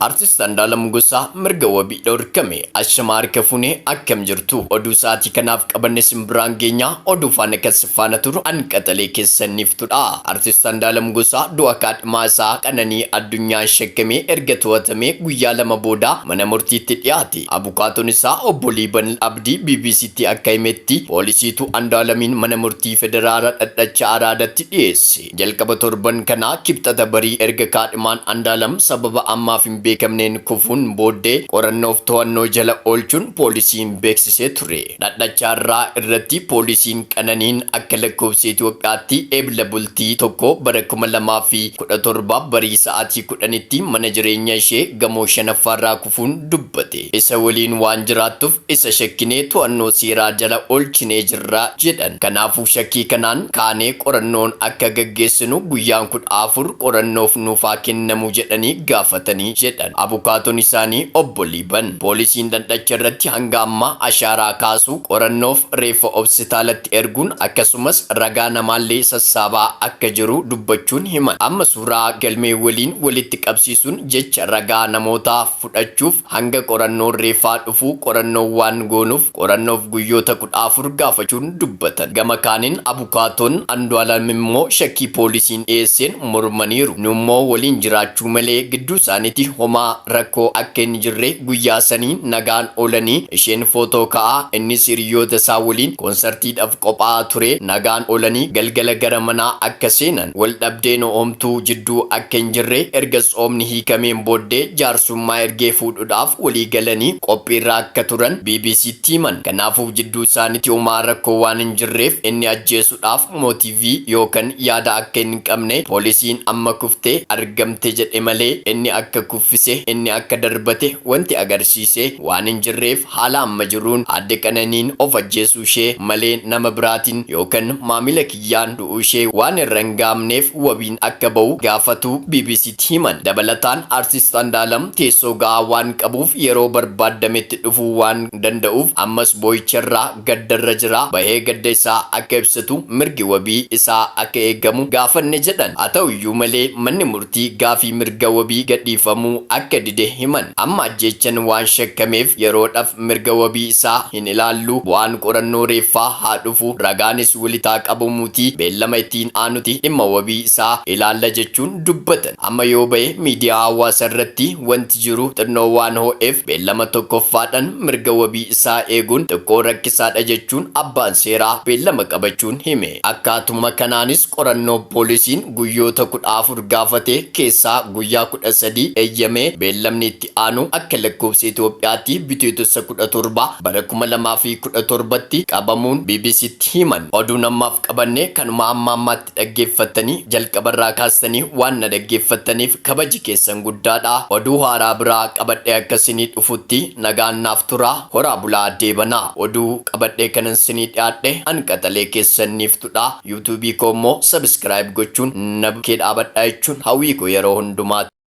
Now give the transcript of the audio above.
Artist Andu'aalam Gosaa mirga wabii dhorkame. Ashama harka fuunee, akkam jirtu? Oduu sa'aatii kanaaf qabanne simbiraan geenyaa, oduu faana kan si faana turu an qaxalee keessaniiftudha. Artist Andu'aalam Gosaa du'a kaadhimaa isaa Qananii Addunyaan shakkamee erga to'atamee guyyaa 2 booda mana murtiitti dhiyaate. Abukaatoon isaa obbo Liiban Abdii BBCtti akka himetti, poolisiitu Andu'aalamiin mana murtii federaala dhadhacha Araadatti dhiyeesse. Jalqaba torban kanaa Kibxata barii erga kaadhimaan Andaalam sababa ammaaf hin beekamneen kufuun booddee qorannoof to'annoo jala oolchuun poolisiin beeksisee ture. Dhadhacha har'aa irratti poolisiin Qananiin akka lakkoofsa Itoophiyaatti Ebla bultii 1 bara 2017 barii sa'aatii 10tti mana jireenya ishee gamoo shanaffaarraa kufuun dubbate. Isa waliin waan jiraattuuf isa shakkinee to'annoo seeraa jala oolchinee jirra jedhan. Kanaafuu shakkii kanaan kaanee qorannoon akka gaggeessinu guyyaan 14 qorannoof nuuf haa kennamu jedhanii gaafatanii jedhan abukaatoon isaanii obbo Liiban. Poolisiin dhadhacha irratti hanga ammaa ashaaraa kaasuu, qorannoof reeffa hopsitaalatti erguun akkasumas ragaa namaallee sassaabaa akka jiru dubbachuun himan. Amma suuraa galmee waliin walitti qabsiisuun jecha ragaa namootaa fudhachuuf hanga qorannoon reeffaa dhufu qorannoo waan goonuuf qorannoof guyyoota 14 gaafachuun dubbatan. Gama kaaniin abukaatoon Andu'aalam immoo shakkii poolisiin dhiyeesseen mormaniiru. Nummoo waliin jiraachuu malee gidduu isaaniitti homaa rakkoo akka hin jirre, guyyaa sanii nagaan oolanii, isheen footoo ka'aa, innis hiriyyoota isaa waliin koonsartiidhaf qophaa'aa ture, nagaan oolanii galgala gara manaa akka seenan, wal dhabdeen homtuu jidduu akka hin jirre, erga tsoomni hiikameen booddee jaarsummaa ergee fuudhudhaaf walii galanii qophiirra akka turan BBCtti himan. Kanaafuu jidduu isaaniitti homaa rakkoo waan hin jirreef inni ajjeesudhaaf mootivii yookan yaada akka hin qabne, poolisiin amma kufte argamte jedhe malee inni akka kuffise, inni akka darbate wanti agarsiise waan hin jirreef, haala amma jiruun Aadde Qananiin of ajjeesuu ishee malee nama biraatiin yookan maamila kiyyaan du'uu ishee waan irra hin ga'amneef wabiin akka ba'u gaafatuu BBCtti himan. Dabalataan Artist Andaalam teessoo ga'aa waan qabuuf yeroo barbaaddametti dhufuu waan danda'uuf ammas boo'icharraa gaddarra jira, bahee gadda isaa akka ibsatu mirgi wabii isaa akka eegamu gaafanne jedhan. Haa ta'uyyuu malee manni murtii gaafii mirga wabii gadhiifamuu akka dide himan. Amma ajjeechan waan shakkameef yeroodhaf mirga wabii isaa hin ilaallu, bu'aan qorannoo reeffaa haa dhufu, ragaanis walitti haa qabamuutii beellama ittiin aanutti dhimma wabii isaa ilaalla jechuun dubbatan. Amma yoo bahe miidiyaa hawaasa irratti wanti jiru xinnoo waan ho'eef beellama tokkoffaadhan mirga wabii isaa eeguun xiqqoo rakkisaadha jechuun abbaan seeraa beellama qabachuun hime. Akkaatuma kanaanis qorannoo poolisiin guyyoota 14 gaafate keessaa guyyaa 13 eeyyamee beellamni itti aanu akka lakkoofsa Itoophiyaatti Bitootessa 17 bara 2017tti qabamuun BBCtti himan. Oduun ammaaf qabanne kanuma. Amma ammaatti dhaggeeffattanii jalqabarraa kaastanii waan na dhaggeeffattaniif kabaji keessan guddaadha. Oduu haaraa biraa qabadhee akka isinii dhufutti nagaan naaf turaa, horaa bulaa deebanaa. Oduu qabadhee kanan isinii dhiyaadhe an qaxalee keessanniiftudha. YouTube koo immoo subscribe gochuun na bukkee dhaabadhaa jechuun hawwii koo yeroo hundumaati.